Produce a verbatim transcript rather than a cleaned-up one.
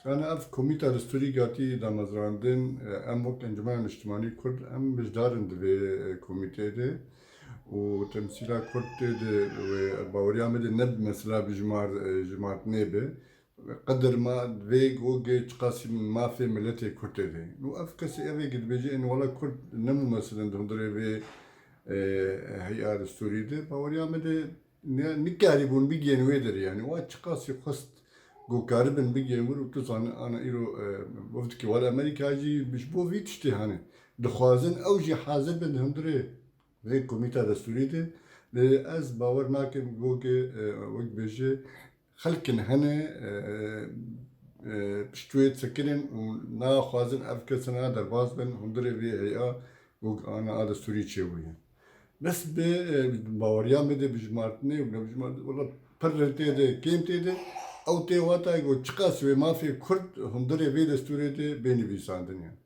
Yani ev komîta destûrî hatî damezrandin, e, em wek Encûmena Niştimanî Kurd, em beşdar in di vê, e, komîteyê de û temsîla Kurd tê de wê baweriya me de ne bi mesela bijmar, e, jimartinê be. Qedir ma vê gogê çiqasî mafê miletê Kurd tê de. Û ev kesê ev ê dibêje, ên wela Kurd nemû meselin di hundirê vê, e, heya destûrî de. Baweriya me de ne, nikarîbûn bigihên wê derê. Yani wa çiqasî xwest ku karibin bigihên wir û tu zanî ana îro, e, wefdekî wela Amerîka jî ji bo vî tiştê hene. Dixwazin ew jî hazir bin hundirê vê komîta destûrî de. Lê ez bawer nakim ku, e, wek bêje xelkin hene, e, e, pişt wê sekinên û naxwazin ev kesana derbas bin hundirê vê heya ku ana a destûrî çêbûye. Bes bi, e, baweriya me de bijmartinê û nebijmartinê, wela pir tê de, kêm tê de, ew tê wata ku çiqas wê mafê Kurd hundirê vê destûrê de bê nivîsandin yani.